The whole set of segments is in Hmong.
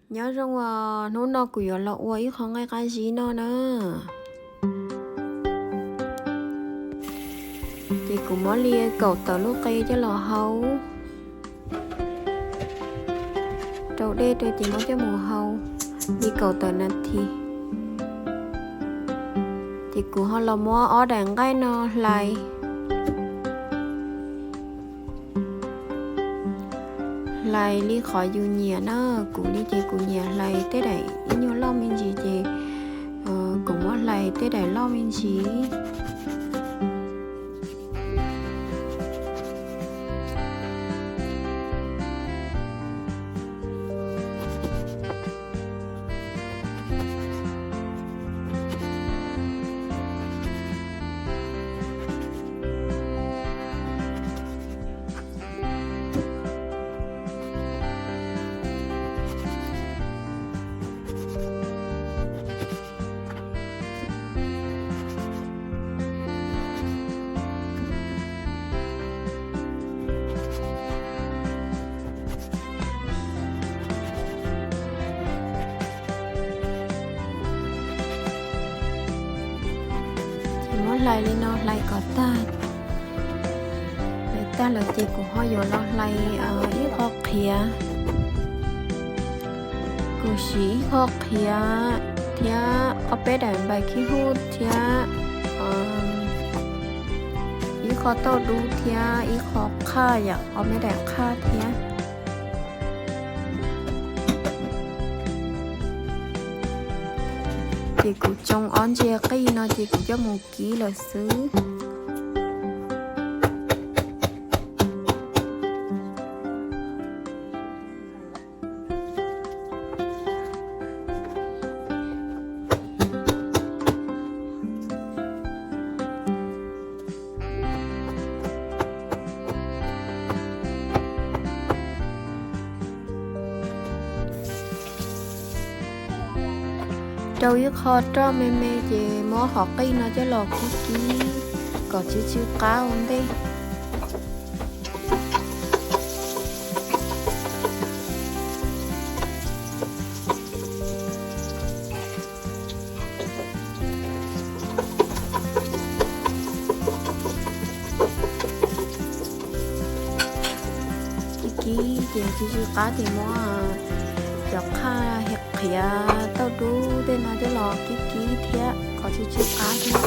Nyob zoo os, hnub no kuv yuav los ua ib qho nqaij qab zib noj na. Ces kuv muab li kaum tawm lub qe coj los hau rau dej rau ces muab coj mus hau li kaum tawm nas this. Ces kuv ho los muab ob daim nqaij no hlais, hlais li qhov yus nyiam na. Kuv li ces kuv nyiam hlais tej daim ib nyuag loj me ntsis ces kuv muab hlais tej daim loj me ntsis. Ces muab hlais li no hlais kom tag. Hlais tag lawm ces kuv ho yuav los hlais ib qho qhiav. Kuv siv ib qho qhiav thiab ob peb daim npais khib huj thiab ib qho tauj dub thiab ib qho qhaj yom, ob peb daim qhaj thiab. Ces kuv tsoo ob ntsia qij no ces kuv coj mus kib lawm xwb. Rau ib qho roj me me ces muab qhov qij no coj los kib kib kom tsw tsw qab ua ntej. Kib kib ces tsw tsw qab ces muab cov qhaj, qhiav, tauj dub tej no coj los kib kib thiab kom tsw tsw qab thiab.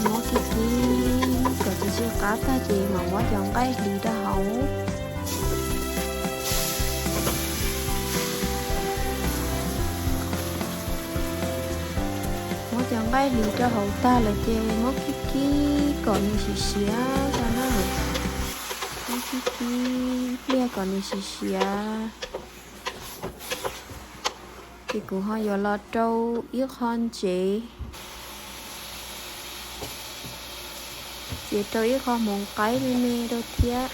Muab kib kib kom tsw tsw qab tag ces mam muab cov nqaij hliv rau hauv. Muab cov nqaij hliv rau hauv tag lawm ces muab kib kib kom nws siav siav tso na. Muab kib kib pliag kom nws siav siav. Ces kuv ho yuav los rau ib qho ntsev, ces rau ib qho hmoov qaib me me rau thiab.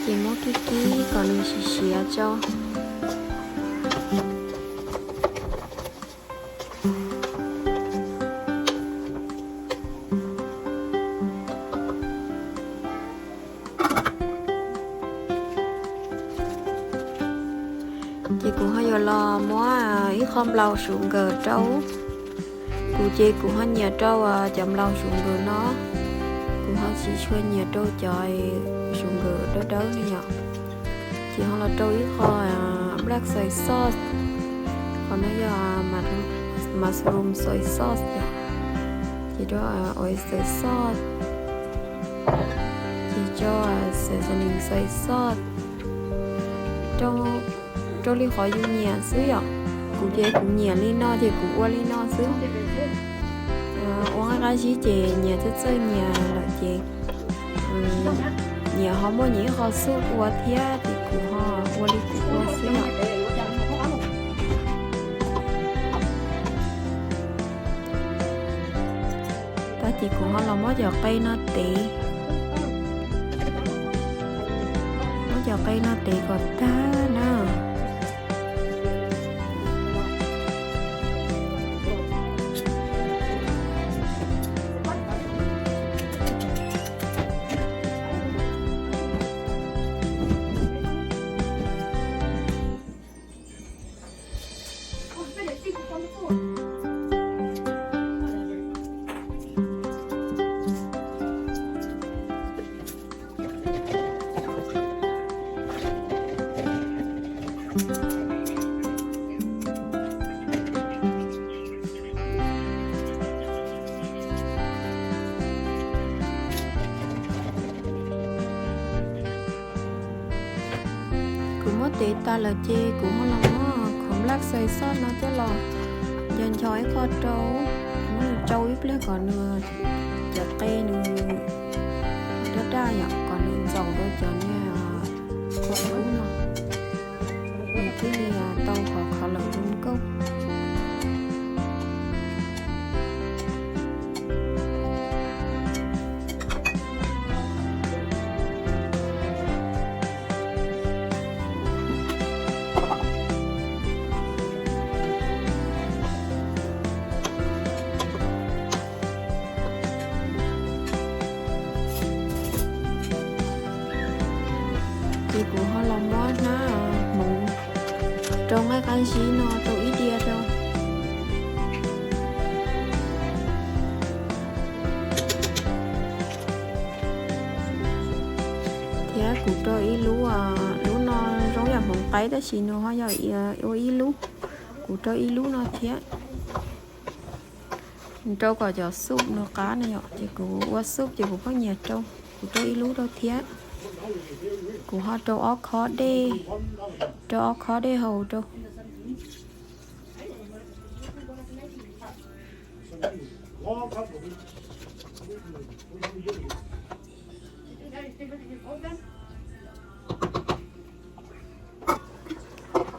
Ces muab kib kib kom nws siav siav tso. Ces kuv ho yuav los muab ib qho nplaum sugar rau. Kuv ces kuv ho nyiam rau cov nplaum sugar no, kuv ho tsis tshua nyiam rau cov sugar dawb dawb ne yom. Ces ho los rau ib qho black soy sauce, qhov no yog mushroom soy sauce, ces rau oyster sauce, ces rau seasoning soy sauce, rau li qhov yus nyiam xwb yom. Kuv ces kuv nyiam li no ces kuv ua li no xwb. Ua nqaij qab zib ces nyias txawj txawj nyias lawm ces nyias ho muaj nyias ib qho xub ua thiab ces kuv ho ua li kuv ua xwb yom. Tag ces kuv ho los muab cov qe no tev, muab Cov qe no tev kom tag na. Kuv muab tev tas lawm ces kuv ho los muab qhov nplaj xais xoj no coj los ncho ncho ib qho rau, muab nws tsau ib pliag kom nws, cov qe nws daj daj yom, kom nws ntxaus rau cov niag kua dub no, nws thiaj li tau qhov qhov lawm zoo nkauj. Ces kuv ho los muab hnab hmoov rau nqaij qab zib no rau ib diav rau. Thiab kuv rau ib lub, lub no zoo yam hmoov qaib tab sis nws ho yog ua ib lub. Kuv rau ib lub no thiab. Rau kom cov xup nws qab na yom, ces kuv ua xup ces kuv pheej nyiam rau. Kuv rau ib lub rau thiab. Kuv ho rau ob khob dej, rau ob khob dej haus rau.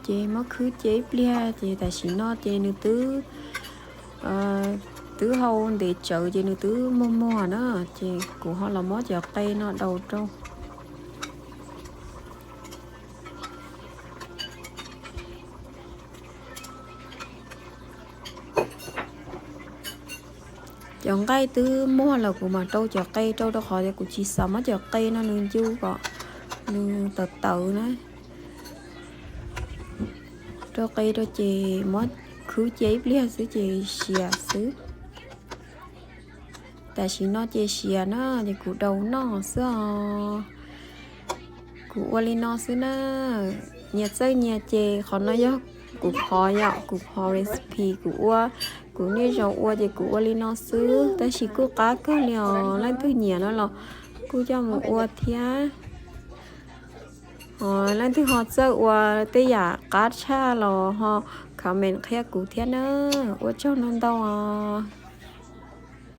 Ces muab khwb cia ib pliag ces tam sim no ces nws twb, twb hau ntev tsawv ces nws twb muag muag na, ces kuv ho los muab cov qe no daus rau. Cov nqaij twb muag lawm kuv mam rau cov qe rau, rau qhov tias kuv tsis xav muab cov qe no nws ncu kom nws tawv tawv na. Rau qe rau ces muab khwb cia ib pliag xwb ces siav xwb. Tam sim no ces siav na, ces kuv daus noj xwb os. Kuv ua li no xwb na. Nyias txawj nyias ces qhov no yog kuv qhov yom, kuv qhov recipe kuv ua, kuv niaj zaus ua ces kuv ua li no xwb, tab sis kuj qab kawg li os, leej twg nyiam no los kuj coj mus ua thiab. Leej twg ho txawj ua tej yam qab tshaj los ho comment qhia kuv thiab na. Ua tsaug ntau ntau os.